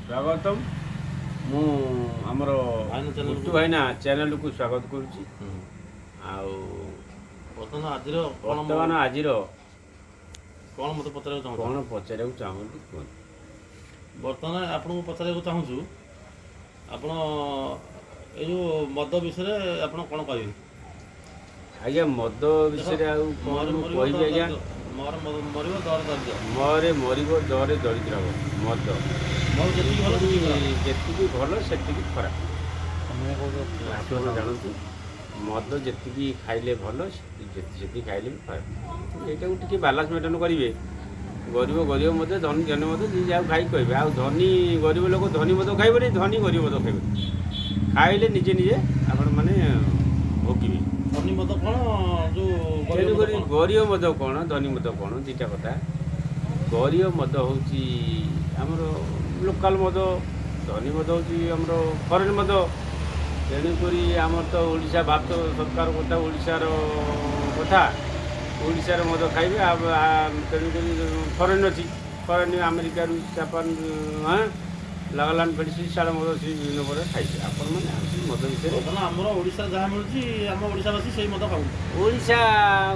ସ୍ୱାଗତମ। ମୁଁ ଆମର ଭାଇନା ଚ୍ୟାନେଲକୁ- ଗୁଟ୍ଟୁ ଭାଇନା ଚ୍ୟାନେଲକୁ ସ୍ୱାଗତ କରୁଛି। ଆଉ ବର୍ତ୍ତମାନ ଆଜିର କ'ଣ ବର୍ତ୍ତମାନ ଆଜିର କ'ଣ ମୋତେ ପଚାରିବାକୁ ଚାହୁଁଛ? କ'ଣ ପଚାରିବାକୁ ଚାହୁଁଛନ୍ତି କୁହନ୍ତୁ। ବର୍ତ୍ତମାନ ଆପଣଙ୍କୁ ପଚାରିବାକୁ ଚାହୁଁଛୁ, ଆପଣ ଏଇ ଯେଉଁ ମଦ ବିଷୟରେ ଆପଣ କ'ଣ କହିବେ? ଆଜ୍ଞା, ମଦ ବିଷୟରେ ଆଉ କ'ଣ ମୁଁ ମରିବ କହିବି ଆଜ୍ଞା? ମର ମରିବ ଦର ଦରିଦ୍ର। ମରେ ମରିବ ଦରେ ଦରିଦ୍ର ହବ ମଦ। ମଦ ଯେତିକି ଭଲ ସେତିକି ଖରାପ। ଯେତିକି ଭଲ ସେତିକି ଖରାପ। ଆପଣ ଜାଣନ୍ତୁ, ମଦ ଯେତିକି ଖାଇଲେ ଭଲ, ସେତିକି ଖାଇଲେ ବି ଖରାପ। ଏଇଟାକୁ ଟିକେ ବାଲାନ୍ସ ମେଣ୍ଟେନ୍ କରିବେ। ଗରିବ ଗରିବ ମଦ, ଧନୀ ଧନୀ ମଦ, ଯିଏ ଯାହାକୁ ଖାଇକି କହିବେ। ଆଉ ଧନୀ ଗରିବ ଲୋକ ଧନୀ ମଦ ଖାଇବେନି, ଧନୀ ଗରିବ ମଦ ଖାଇବେନି। ଖାଇଲେ ନିଜେ ନିଜେ ଆପଣମାନେ ଭୋଗିବେ। ଧନୀ ମଦ କ'ଣ, ଯେଉଁ ଗରିବ ମଦ ତେଣୁକରି କ'ଣ? ଗରିବ ମଦ କ'ଣ, ଧନୀ ମଦ କ'ଣ, ଦୁଇଟା କଥା। ଗରିବ ମଦ ହେଉଛି ଆମର ଲୋକାଲ ମଦ, ଧନୀ ମଦ ହେଉଛି ଆମର ଫରେନ୍ ମଦ। ତେଣୁକରି ଆମର ତ ଓଡ଼ିଶା, ଭାରତ ସରକାର କଥା, ଓଡ଼ିଶାର କଥା, ଓଡ଼ିଶାର ମଦ ଖାଇବେ। ଆଉ ତେଣୁକରି ଫରେନ୍ ଅଛି, ଫରେନ୍ ଆମେରିକା, ରୁଷ, ଜାପାନ, ହଁ, ଲାଗାଲାଣ୍ଡ ଫେଡ଼ିସି ସିଆଡ଼େ ମଦ ସେ ବିଭିନ୍ନ ପ୍ରକାର ଖାଇବେ। ଆପଣମାନେ ଆଉ ସେ ମଦ ବିଷୟରେ ବର୍ତ୍ତମାନ ଆମର ଓଡ଼ିଶାରେ ଯାହା ମିଳୁଛି, ଆମ ଓଡ଼ିଶାବାସୀ ସେଇ ମଦ ଖାଉଛନ୍ତି। ଓଡ଼ିଶା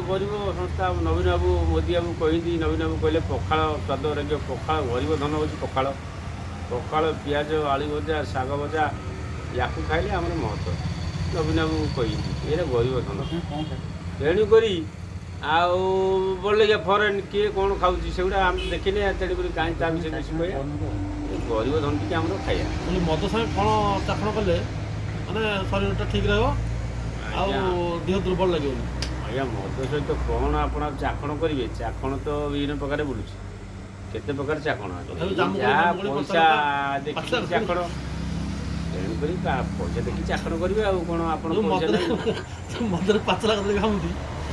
ଗରିବ ସଂସ୍ଥା ନବୀନ ବାବୁ, ମୋଦି ବାବୁ କହିନ୍ତି, ନବୀନ ବାବୁ କହିଲେ ପଖାଳ ସ୍ୱାଦ ଲାଗିବ ପଖାଳ। ଗରିବ ଧନ ହେଉଛି ପଖାଳ। ପଖାଳ, ପିଆଜ, ଆଳୁ ଭଜା, ଶାଗ ଭଜା, ୟାକୁ ଖାଇଲେ ଆମର ମହତ୍ଵ। ନବୀନ ବାବୁ କହିଛନ୍ତି ଏଇଟା ଗରିବ ଧନ। ତେଣୁକରି ଆଉ ବଳିକା ଫରେନ୍ କିଏ କ'ଣ ଖାଉଛି ସେଗୁଡ଼ା ଆମେ ଦେଖିନେ। ତେଣୁକରି କାହିଁ ତା ବିଷୟରେ ବେଶୀ କହିବା? ଏ ଗରିବ ଧନ ଟିକେ ଆମର ଖାଇବା। ବୋଲେ ମଦ ସାଙ୍ଗେ କ'ଣ ଚାଖଣ କଲେ ମାନେ ଶରୀରଟା ଠିକ୍ ରହିବ ଆଉ ଆଜ୍ଞା। ଦେହ ଦୁର୍ବଳ ଲାଗିବନି? ଆଜ୍ଞା, ମଦ ସହିତ କ'ଣ ଆପଣ ଆଉ ଚାଖଣ କରିବେ? ଚାଖଣ ତ ବିଭିନ୍ନ ପ୍ରକାର ବୁଲୁଛି, କେତେ ପ୍ରକାର ଚାଖଣ। ତଥାପି ଜାମୁକୋଳି, ଯାହା ଫାମୁକୋଳି, ପଇସା କଞ୍ଚା ଦେଖିକି ଲଙ୍କା, ଚାଖଣ। ତେଣୁକରି ପଇସା ଦେଖି ଚାଖଣ କରିବେ। ଆଉ କ'ଣ ଆପଣ ଯୋଉ ପଇସା ମଦରେ ନାହିଁ ଯୋଉ ମଦରେ ପାଚଲା କଦଳୀ ଖାଉନ୍ତି,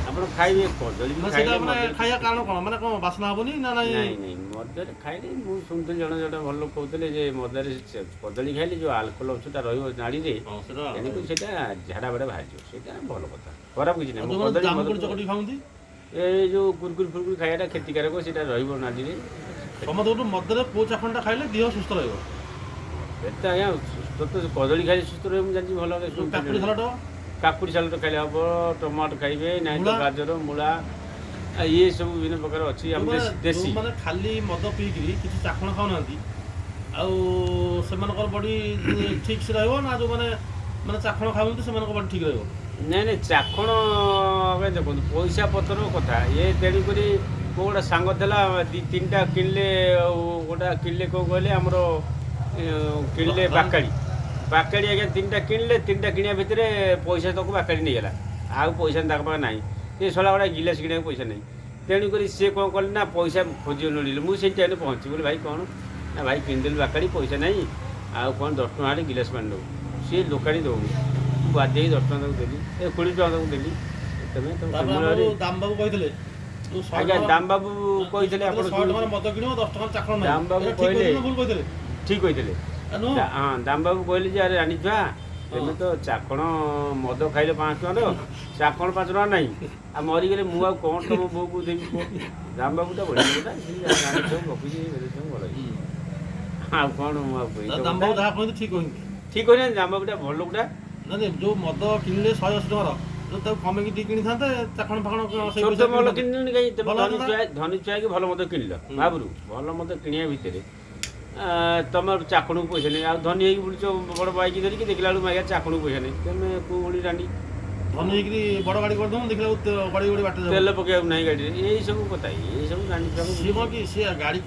ଆପଣ ଖାଇବେ କଦଳୀ ବି ମାନେ ସେଇଟା ଖାଇଲେ ମାନେ ଖାଇବା କାରଣ କ'ଣ? ମାନେ କ'ଣ ବାସ୍ନା ହବନି ନା ନାଇଁ? ନାଇଁ ନାଇଁ, ମଦରେ ଖାଇଲେ, ମୁଁ ଶୁଣୁଥିଲି ଜଣେ ଜଣେ ଭଲ ଲୋକ କହୁଥିଲେ ଯେ ମଦରେ କଦଳୀ ଖାଇଲେ ଯେଉଁ ଆଲକୋହଲ ଅଂଶଟା ରହିବ ନାଡ଼ିରେ, ହଁ, ସେଇଟା ତେଣୁକରି ସେଇଟା ଝାଡ଼ା ବାଡ଼ା ବାହାରିଯିବ। ସେଇଟା ଭଲ କଥା, ଖରାପ କିଛି ଆଉ ନାହିଁ। ମୁଁ ଯୋଉମାନେ କଦଳୀ ଜାମୁକୋଳି ମଦ ଚକଟି ଖାଉନ୍ତି? ଏଇ ଯୋଉ କୁରକୁରି ଫୁରକୁରି ଖାଇବାଟା କ୍ଷତିକାରକ, ସେଇଟା ରହିବ ନାଡ଼ିରେ। ସମସ୍ତଙ୍କଠୁ ମଦରେ କୋଉ ଚାଖଣଟା ଖାଇଲେ ଦେହ ସୁସ୍ଥ ରହିବ? ଏତେ ଆଜ୍ଞା ସୁସ୍ଥ ତ କଦଳୀ ଖାଇଲେ ସୁସ୍ଥ ରହିବ, ମୁଁ ଜାଣିଛି ଭଲ। ଯୋଉ ଶୁଣୁଥିଲି କାକୁଡ଼ି ଜଣେ। ସାଲାଡ଼? କାକୁଡ଼ି ସାଲାଡ଼ ଖାଇଲେ ହବ, ଟମାଟୋ ଖାଇବେ ନାହିଁ ତ ମୂଳା? ଗାଜର, ମୂଳା, ଆଉ ଇଏ ସବୁ ବିଭିନ୍ନ ପ୍ରକାର ଅଛି ଆମ ଯୋଉମାନେ ଦେଶୀ। ଯୋଉମାନେ ଖାଲି ମଦ ପିଇକିରି କିଛି ଚାଖଣ ଖାଉନାହାନ୍ତି, ଆଉ ସେମାନଙ୍କର ବଡି ଠିକ୍ ସେ ରହିବ ନା ଯୋଉମାନେ ମାନେ ଚାଖଣ ଖାଉଛନ୍ତି ସେମାନଙ୍କ ବଡି ଠିକ୍ ରହିବ? ନାଇଁ ନାଇଁ, ଚାଖଣ ଆଜ୍ଞା ଦେଖନ୍ତୁ, ପଇସା ପତ୍ର କଥା ଇଏ। ତେଣୁକରି ମୋ ଗୋଟେ ସାଙ୍ଗ ଥିଲା, ଦୁଇ ତିନିଟା କିଣିଲେ, ଆଉ ଗୋଟା କିଣିଲେ କ'ଣ କହିଲେ ଆମର କିଣିଲେ ବାକାଡ଼ି। ବାକାଡ଼ି ଆଜ୍ଞା ତିନିଟା କିଣିଲେ। ତିନିଟା କିଣିବା ଭିତରେ ପଇସା ତାକୁ ବାକାଡ଼ି ନେଇଗଲା, ଆଉ ପଇସା ତାଙ୍କ ପାଖରେ ନାହିଁ। ସେ ଶଳା ଗୁଡ଼ା ଗିଲାସ କିଣିବାକୁ ପଇସା ନାହିଁ। ତେଣୁକରି ସିଏ କ'ଣ କଲେ ନା ପଇସା ଖୋଜି ମିଳିଲେ। ମୁଁ ସେଇ ଟାଇମ୍ରେ ପହଞ୍ଚି ବୋଲି, ଭାଇ କ'ଣ ନା, ଭାଇ କିଣିଦେଲୁ ବାକାଡ଼ି, ପଇସା ନାହିଁ, ଆଉ କ'ଣ 10 ଟଙ୍କା ହେଲେ ଗିଲାସ ପାଣି ଦେବୁ। ସିଏ ଦୋକାନୀ ଦେଉନି। ମୁଁ ବାଧ୍ୟ ହେଇ 10 ଟଙ୍କା ତାକୁ ଦେଲି, ଏ 20 ଟଙ୍କା ତାକୁ ଦେଲି। ତମେ ତମ ତାପରେ ଆମର ମୂଳରେ ଯୋଉ ଦାମ ବାବୁ କହିଥିଲେ ଯୋଉ 100 ଆଜ୍ଞା ଟଙ୍କା ଦାମ ବାବୁ କହିଥିଲେ, ଆପଣ 100 ଟଙ୍କାର ମଦ କିଣିବ, 10 ଟଙ୍କାର ଚାଖଣ ନାହିଁ। ଦାମ ବାବୁ ଏଇଟା ଠିକ୍ କହିଲେ- କହିଥିଲେ ନା ଭୁଲ କହିଥିଲେ? ଠିକ୍ କହିଥିଲେ। ଆ, ନୁହଁ? ହଁ, ଦାମ ବାବୁ କହିଲେ ଯେ ଆରେ ଜାଣିଛୁଆ, ତମେ ତ ଚାଖଣ ମଦ ଖାଇଲେ 5 ଟଙ୍କାର, ଚାଖଣ 5 ଟଙ୍କା ନାହିଁ, ଆଉ ମରିଗଲେ ମୁଁ ଆଉ କ'ଣ ତମ ବୋଉକୁ ଦେବି କୁହ? ଦାମ ବାବୁଟା ବଢ଼ିଆ ଲୋକଟା। ସେ ଜାଣି ସବୁ ଗପୁଛି, ସବୁ ଭଲ ହେଇଛି। ଆଉ କ'ଣ ମୁଁ ଆଉ କହିବି? ଦାମ ବାବୁ ଯାହା କୁହନ୍ତି ଠିକ୍ କହନ୍ତି। ଠିକ୍ କହିଲେ, ଦାମ ବାବୁଟା ଭଲ ଲୋକଟା। ନା ନାଇଁ, ଯୋଉ ମଦ କିଣିଲେ 180 ଟଙ୍କାର, ଯଦି ତାକୁ କମେଇକି ଟିକେ କିଣିଥାନ୍ତେ ଚାଖଣ ଫାଖଣ ସେଇ ଛୋଟ ପଇସା ଭଲ କିଣିଥାନ୍ତେ। କିଣିଲୁନି କାହିଁ ତମେ? ଭଲ ଧନୀ କଥା। ଛୁଆ, ଧନୀ ଛୁଆ କି ଭଲ ମଦ କିଣିଲ? ଭାବୁରୁ ଭଲ ମଦ କିଣିବା ଭିତରେ ତମର ଚାଖଣକୁ ପଇସା ନାହିଁ, ଆଉ ଧନୀ ହେଇକି ବୁଲୁଛ ବଡ଼ ବାଇକ୍ ଧରିକି, ଦେଖିଲା ବେଳକୁ ମାଗିଆ ଚାଖଣକୁ ପଇସା ନାହିଁ। ତମେ କୋଉ ଭଳି ରାଣ୍ଡି? ଧନୀ ହେଇକିରି ବଡ଼ ଗାଡ଼ି କରିଦବୁ, ଦେଖିଲା ବେଳକୁ ଗଡ଼ି ଗଡ଼ି ବାଟରେ ଯାଉ। ତେଲ ପକେଇବାକୁ ନାହିଁ ଗାଡ଼ିରେ। ଏଇ ସବୁ କଥା, ଏଇ ସବୁ ରାଣ୍ଡି ଛୁଆକୁ ସିଏ କ'ଣ କି ସିଏ ଗାଡ଼ି